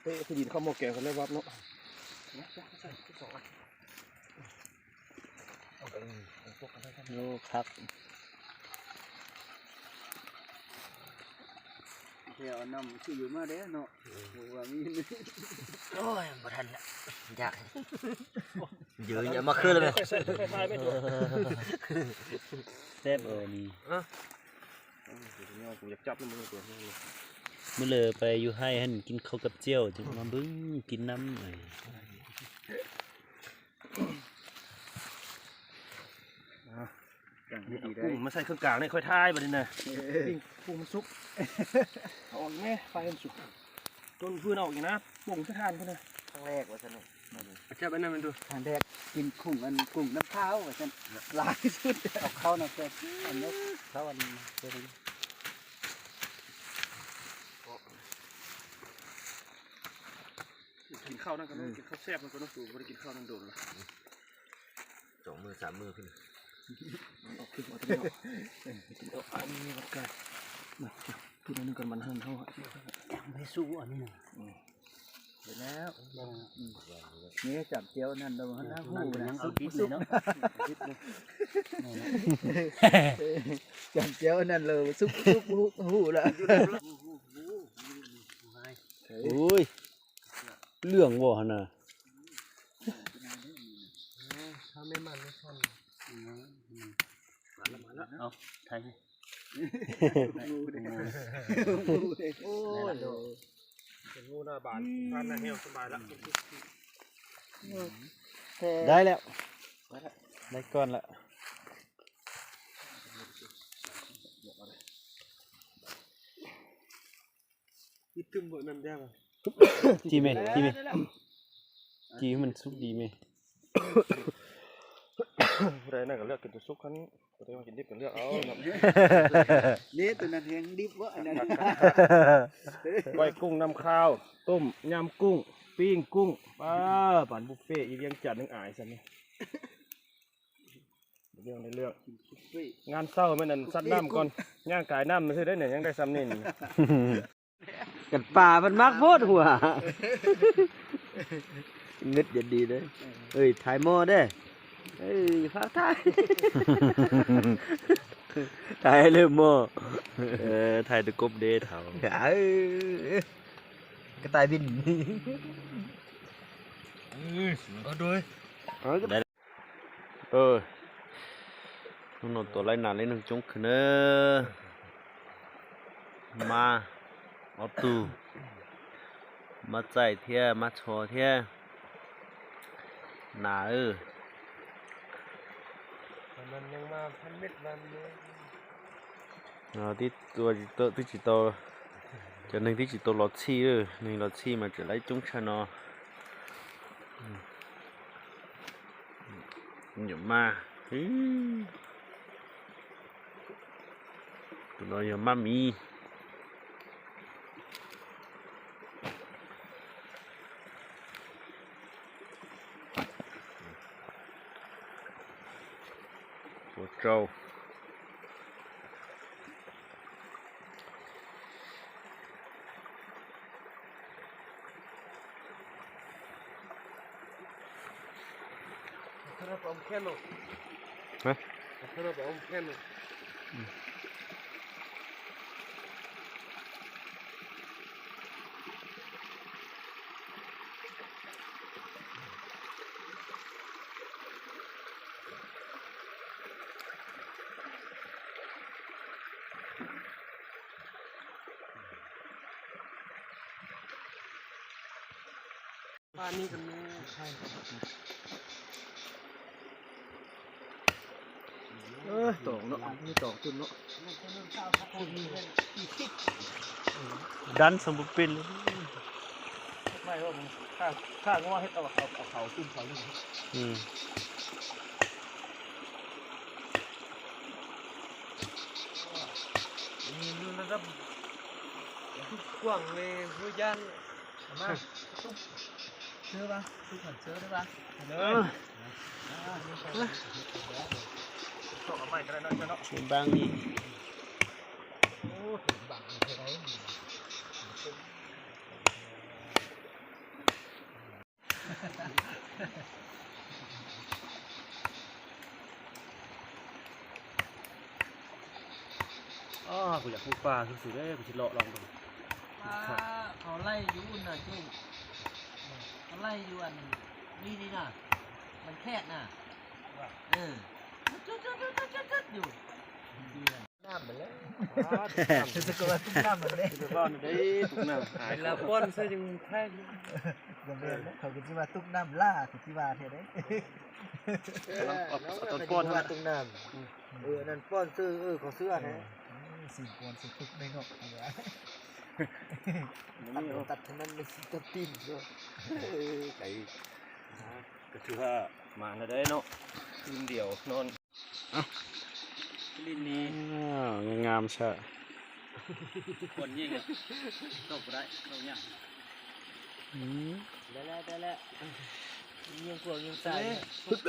Peb pheej yim qhov muag kev qhov lej vab no. Lub qhab. Ua no mus tshwj yus mas deb no. Ua mi. Ua, npau than lawm. Ncaj. Yus nyam maj khwb lawm mas. Teb ua ni. Muab lawm pais yus hais hais nws kis khau kab tsiau ces mas npwb kis nab. Kuj mas xais khawb kas ne, khoij thaib pas li na. Kuj mas xub. Ua ne, fais xub. Rau nws hwj no ua na, poob thaj than ko na. Thang dek, kis khoom, khoom nab phauj, lais xub, khau no, khau no. Kis khau no, kis khau xeb no, tus kis khau no nrov lawm. Tsoom mwj xam mwj. Tus no nws kon mas hwj hauv. Nws cam tiav nan los xub xub, cam tiav nan los xub xub hu lawm. Ui, lwj nkaus na. Dai lawm. Dai koj lawm. Ci me, ci me. Ci mas xub di me. Ua no kom lwj, kis tus xub khab, ua no kis dib kom lwj. Neb tus nas heev dib. Quaj kuj nam khau, tom nyam kuj, pij kuj, pab pab buffet ib viab cam neeg ais xav ne. Ngan xauj me nas xav nam ko, nyaaj kais nam xwb deb ne, yeej dai xam ne. Kas pas pab mab phob huam. Ngwb yam di deb. Thaiv mog deb. Thaiv lwm mog. Thaiv tus kob deb thaum. Kas tais vin. Hnub no tuaj laij nas li neeg coob kawg na. Mab ob tug, mab txaij thiab mab txho thiab. Nas, twb tsis tau, cov neeg twb tsis tau los txhij, neeg los txhij mas tseem laij coob tshaj no. Nyuam mab, tus no yog mab miv. Ua rau. Dab xeeb pub pij li. Npaj li. Kuv yam poob pa xwb xwb, kuv tsis los los. Qhov laij yus na, qhov laij yus li li na, mas khej na. Nam lawm. Tus ko mas tub nam lawm ne. Tus nam. Poj xwb, thaum kuv tsis mas tub nam laj kuv tsis mas thiab ne. Tub nam. Nam poj xwb, ko xwb ne. Xij poj xwb tub ne no. Tub nam laj. Koj thwm mas no, ntiav no. Li ni. Ngam sawm.